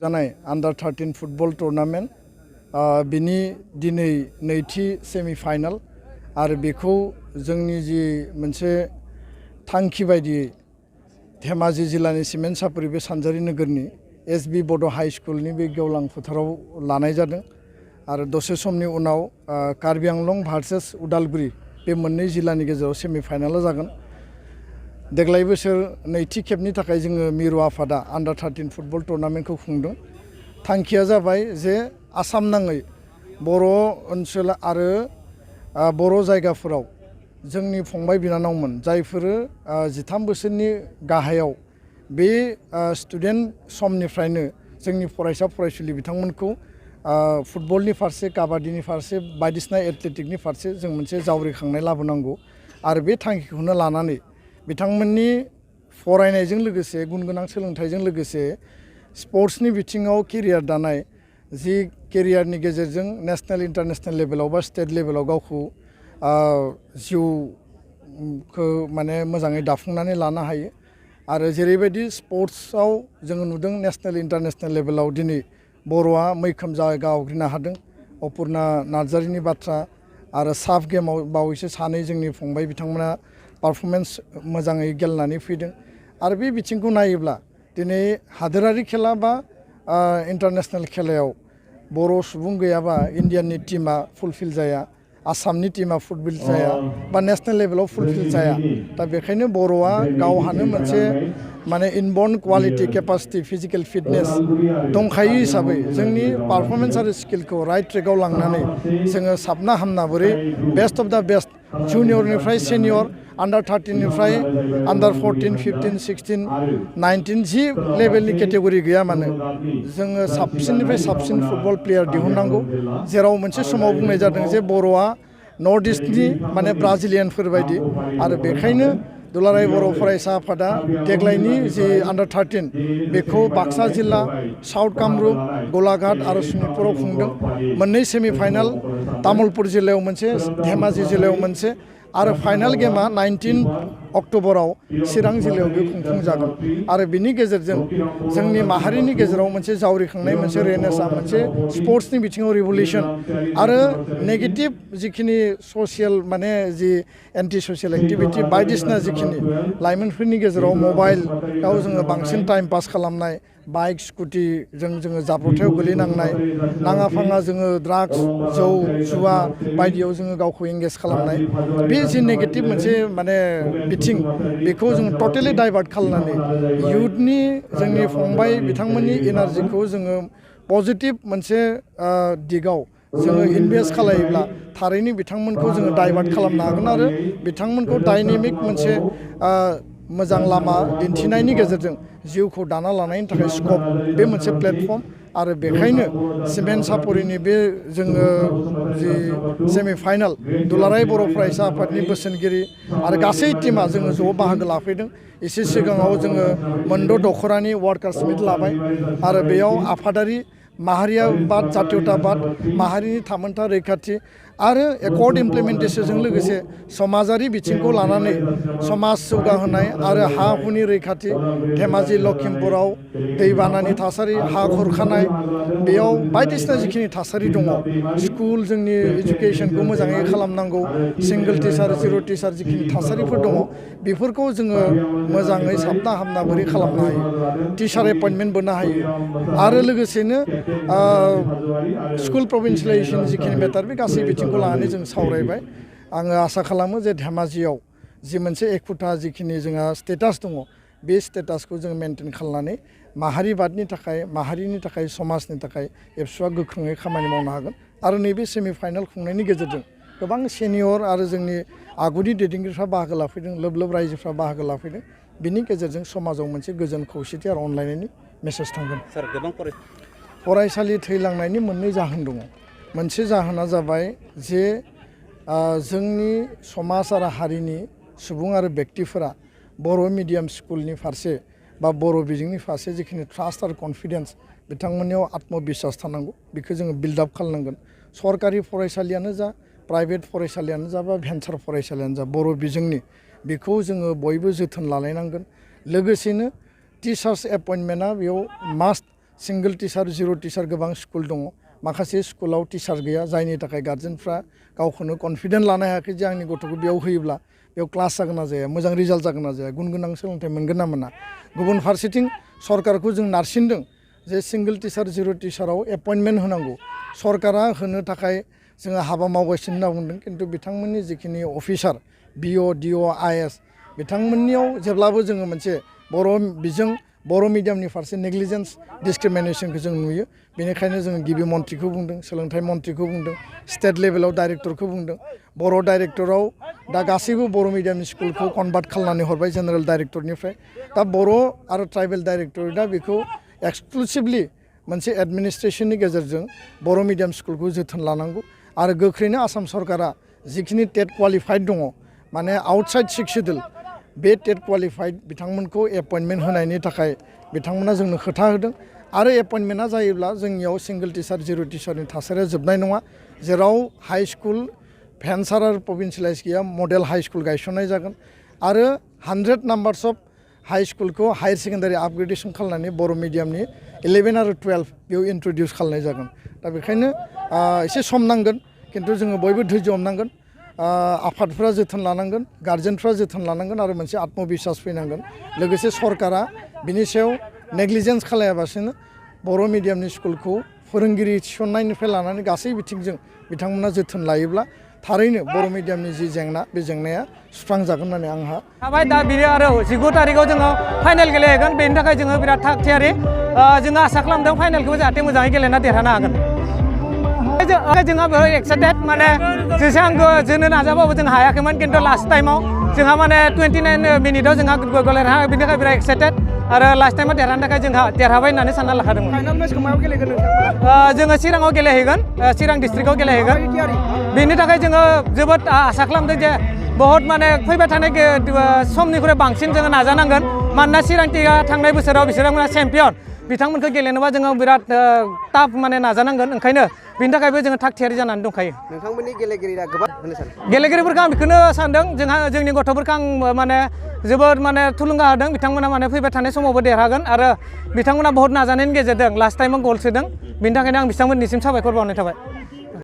जानाय आन्डार 13 football tournament बिनि दिनै नैथि सेमिफाइनाल आरो बेखौ जोंनि जि मोनसे थांखि बायदियै धेमाजि जिल्लानि सिमेन्ट सापरि बे सानजारि नोगोरनि एस.ब बड'ह हाइ स्कुलनि बे गेवलां फोथाराव लानाय जादों आरो दसे समनि उनाव कार्बि आंलं भार्सेस उदालगुरि बे मोननै जिल्लानि गेजेराव सेमिफाइनाला जागोन। देग्लाय बोसोर नैथि खेबनि थाखाय जोङो मिरु आफादा आन्डार 13 फुटबल टुर्नामेन्टखौ खुंदों। थांखिया जाबाय जे आसाम नाङै बर' ओनसोल आरो बर' जायगाफोराव जोंनि फंबाय बिनानावमोन जायफोरो 13 बोसोरनि गाहायाव बे स्टुडेन्ट समनिफ्रायनो जोंनि फरायसा फरायसुलि बिथांमोनखौ फुटबलनि फारसे काबादिनि फारसे बायदिसिना एथलेटिकनि फारसे जों मोनसे जावरिखांनाय लाबोनांगौ आरो बे थांखिखौनो लानानै बिथांमोननि फरायनायजों लोगोसे गुन गोनां सोलोंथाइजों लोगोसे स्पर्ट्सनि बिथिङाव केरियार दानाय जि केरियारनि गेजेरजों नेशनेल इन्टारनेशनेल लेभेलाव बा स्टेट लेभेलाव गावखौ जिउखौ माने मोजाङै दाफुंनानै लानो हायो आरो जेरैबायदि स्पर्ट्सआव जोङो नुदों नेशनेल इन्टारनेशनेल लेभेलाव दिनै बर'आ मैखोम जायगा आवग्रिनो हादों। अपुर्ना नार्जारिनि बाथ्रा आरो साफ गेमाव बावैसो सानै जोंनि फंबाय बिथांमोना पारफरमेन्स मोजाङै गेलेनानै फैदों आरो बे बिथिंखौ नायोब्ला दिनै हादोरारि खेला बा इन्टारनेशनेल खेलायाव बर' सुबुं गैयाबा इन्डियानि टीमा फुलफिल जाया, आसामनि टीमा फुलफिल जाया बा नेशनेल लेभेलाव फुलफिल जाया। दा बेखायनो बर'आ गावहानो मोनसे माने inborn quality capacity physical fitness दंखायो हिसाबै जोंनि पारफरमेन्स आरो स्किलखौ राइट ट्रेकआव लांनानै जोङो साबना हामना बोरै बेस्ट अफ दा बेस्ट जुनियरनिफ्राय सेनियर आन्डार 13 निफ्राय आन्डार 14, 15, 16, 19 जि लेभेलनि केटेगरि गैया मानो जोङो साबसिननिफ्राय साबसिन फुटबल प्लेयार दिहुननांगौ। जेराव मोनसे समाव बुंनाय जादों जे बर'आ नर्थ इस्टनि माने ब्राजिलियानफोर बायदि आरो बेखायनो दुलाराय बर' फरायसा आफादा देग्लायनि जि आन्डार 13 बेखौ बाक्सा जिल्ला, साउथ कामरुप, गलाघाट आरो सनितपुराव खुंदों। मोननै सेमिफाइनाल तामुलपुर जिल्लायाव मोनसे, धेमाजि जिल्लायाव मोनसे आरो फाइनाल गेमा 19 अक्ट'बराव चिरां जिल्लायाव बे खुंफुंजागोन आरो बिनि गेजेरजों जोंनि माहारिनि गेजेराव मोनसे जावरिखांनाय मोनसे रेनेसां मोनसे स्पर्ट्सनि बिथिङाव रिभलिउसन आरो नेगेटिभ जिखिनि ससियेल माने जि एन्टि ससियेल एक्टिभिटि बायदिसिना जिखिनि लाइमोनफोरनि गेजेराव मबाइलाव जोङो बांसिन टाइम पास खालामनाय, बाइक स्कुटिजों जोङो जाब्रथायाव गोलैनांनाय, नाङा फाङा जोङो ड्राग्स जौ जुवा बायदियाव जोङो गावखौ एंगेज खालामनाय, बे जि नेगेटिभ मोनसे माने बिथिं बेखौ जों टटेलि डाइभार्ट खालामनानै इयुथनि जोंनि फंबाय बिथांमोननि एनार्जिखौ जोङो पजिटिभ मोनसे दिगाव जोङो इनभेस्ट खालायोब्ला थारैनो बिथांमोनखौ जोङो डाइभार्ट खालामनो हागोन आरो बिथांमोनखौ डायनेमिक मोनसे मोजां लामा दिन्थिनायनि गेजेरजों जिउखौ दाना लानायनि थाखाय स्कप बे मोनसे प्लेटफर्म आरो बेखायनो सिमेन्ट सापरिनि बे जोङो जि सेमिफाइनाल दुलाराय बर' फरायसा आफादनि बोसोनगिरि आरो गासै टीमा जोङो ज' बाहागो लाफैदों। एसे सिगाङाव जोङो मोनद' दख'रानि वार्कार्स मिट लाबाय आरो बेयाव आफादारि माहारियाबाद जातीयताबाद माहारिनि थामोनथा रैखाथि आरो एकर्ड इमप्लिमेन्टेसनजों लोगोसे समाजारि बिथिंखौ लानानै समाज जौगाहोनाय आरो हा हुनि रैखाथि धेमाजि लखिमपुराव दैबानानि थासारि हा खुरखानाय बेयाव बायदिसिना जिखिनि थासारि दङ स्कुल जोंनि इडुकेसनखौ मोजाङै खालामनांगौ सिंगोल टिचार जिर' टिचार जिखिनि थासारिफोर दङ बेफोरखौ जोङो मोजाङै साबना हामना बोरै खालामनो हायो टिचार एपइन्टमेन्ट बोनो हायो आरो लोगोसेनो स्कुल प्रभिन्सियेलाइजेसन जिखिनि मेटार बे गासै बिथिंखौ लानानै जों सावरायबाय। आङो आसा खालामो जे धेमाजियाव जि मोनसे एखुथा जिखिनि जोंहा स्टेटास दङ बे स्टेटासखौ जों मेनटेन खालामनानै माहारिबादनि थाखाय माहारिनि थाखाय समाजनि थाखाय एबसुआ गोख्रोङै खामानि मावनो हागोन आरो नैबे सेमिफाइनाल खुंनायनि गेजेरजों गोबां सेनियर आरो जोंनि आगुनि दैदेनगिरिफ्रा बाहागो लाफैदों लोब लोब रायजोफ्रा बाहागो लाफैदों बिनि गेजेरजों समाजाव मोनसे गोजोन खौसेथि आरो अनलायनायनि मेसेज थांगोन। सार गोबां फरायसालि थैलांनायनि मोननै जाहोन दङ। मोनसे जाहोना जाबाय जे जोंनि समाज आरो हारिनि सुबुं आरो व्यक्तिफोरा बर' मिडियाम स्कुलनि फारसे बा बर' बिजोंनि फारसे जिखिनि ट्रास्ट आरो कनफिडेन्स बिथांमोननियाव आत्मबिश्वास थानांगौ बेखौ जोङो बिल्डआप खालामनांगोन। सरकारि फरायसालियानो जा प्राइभेट फरायसालियानो जा बा भेन्सार फरायसालियानो जा बर' बिजोंनि बेखौ जोङो बयबो जोथोन लालायनांगोन। लोगोसेनो टिचार्स एपइन्टमेन्टआ बेयाव मास्ट सिंगल टिचार जिर' टिचार गोबां स्कुल दङ माखासे स्कुलाव टिचार गैया जायनि थाखाय गार्जेनफ्रा गावखौनो कनफिडेन्ट लानो हायाखै जे आंनि गथ'खौ बेयाव होयोब्ला बेयाव क्लास जागोन ना जाया मोजां रिजाल्ट जागोन ना जाया गुन गोनां सोलोंथाइ मोनगोन ना मोना गुबुन फारसेथिं सरकारखौ जों नारसिनदों जे सिंगल टिचार जिर' टिचाराव एपइन्टमेन्ट होनांगौ सरकारा होनो थाखाय जोङो हाबा मावगासिनो होनना बुंदों खिन्थु बिथांमोननि जिखिनि अफिसार बिअ डिअ आइएस बिथांमोननियाव जेब्लाबो जोङो मोनसे बर' बिजों बर' मिडियामनि फारसे नेग्लिजेन्स डिसक्रिमिनेसनखौ जों नुयो बेनिखायनो जोङो गिबि मन्थ्रिखौ बुंदों सोलोंथाइ मन्थ्रिखौ बुंदों स्टेट लेभेलाव डाइरेक्टरखौ बुंदों बर' डाइरेक्टराव दा गासैबो बर' मिडियामनि स्कुलखौ कनभार्ट खालामनानै हरबाय जेनेरेल डाइरेक्टरनिफ्राय दा बर' आरो ट्राइबेल डाइरेक्टरेटआ बेखौ एक्सक्लुसिभलि मोनसे एडमिनिस्ट्रेसननि गेजेरजों बर' मिडियाम स्कुलखौ जोथोन लानांगौ आरो गोख्रैनो आसाम सरकारा जिखिनि टेट क्वालिफाइड दङ माने आउटसाइड 6 सिडुल बे टेट क्वालिफाइड बिथांमोनखौ एपइन्टमेन्ट होनायनि थाखाय बिथांमोना जोंनो खोथा होदों आरो एपइन्टमेन्टआ जायोब्ला जोंनियाव सिंगल टिचार जिर' टिचारनि थासारिया जोबनाय नङा जेराव हाई स्कुल भेन्सार आरो प्रभिन्सियेलाइज गैया मडेल हाई स्कुल गायसननाय जागोन आरो 100 नाम्बार्स अफ हाई स्कुलखौ हायर सेकेन्डारि आपग्रेडेसन खालामनानै बर' मिडियामनि 11 आरो 12 बेयाव इन्ट्रडिउस खालामनाय जागोन दा बेखायनो एसे सम नांगोन खिन्थु जोङो बयबो धैर्य हमनांगोन आफादफ्रा जोथोन लानांगोन गार्जेनफ्रा जोथोन लानांगोन आरो मोनसे आत्मबिश्वास फैनांगोन लोगोसे सरकारा बिनि सायाव नेग्लिजेन्स खालायाबासिनो बर' मिडियामनि स्कुलखौ फोरोंगिरि थिसननायनिफ्राय लानानै गासै बिथिंजों बिथांमोना जोथोन लायोब्ला थारैनो बर' मिडियामनि जि जेंना बे जेंनाया सुस्रांजागोन होननानै आंहा थाबाय दा बियो आरो 19 तारिखआव जोङो फाइनाल गेलेहैगोन बेनि थाखाय जोङो बिराद थाग थियारि जोङो आसा खालामदों फाइनालखौ जाहाथे मोजाङै गेलेना देरहानो हागोन जोंहा बेवहाय एक्साइटेड माने जेसेबां जोनो नाजाबाबो जों हायाखैमोन खिन्थु लास्ट टाइमाव जोंहा माने 29 मिनिटआव जोंहा गल देरहानो बेनि थाखाय बिराद एक्साइटेड आरो लास्ट टाइमाव देरहानो थाखाय जोंहा देरहाबाय होननानै सानना लाखादोंमोन फाइनाल मेचखौ मायाव गेलेगोन जोङो चिराङाव गेलेहैगोन चिरां डिस्ट्रिक्टआव गेलेहैगोन बेनि थाखाय जोङो जोबोद आसा खालामदों जे बहुत माने फैबाय थानाय समनिख्रुइ बांसिन जोङो नाजानांगोन मानोना चिरां टीमआ थांनाय बोसोराव बिसोरमोना चेम्पियन बिथांमोनखौ गेलेनोबा जोङो बिराद टाफ माने नाजानांगोन ओंखायनो बिनि थाखायबो जोङो थाग थियारि जानानै दंखायो नोंथांमोननि गेलेगिरिया गोबां होनो सानो गेलेगिरिफोरखौ आं बेखौनो सानदों जोंनि गथ'फोरखौ आं माने जोबोद माने थुलुंगा होदों बिथांमोना माने फैबाय थानाय समावबो देरहागोन आरो बिथांमोना बहुत नाजानायनि गेजेरजों लास्ट टाइमाव गल सोदों बिनि थाखायनो आं बिथांमोननिसिम साबायखर बावनाय थाबाय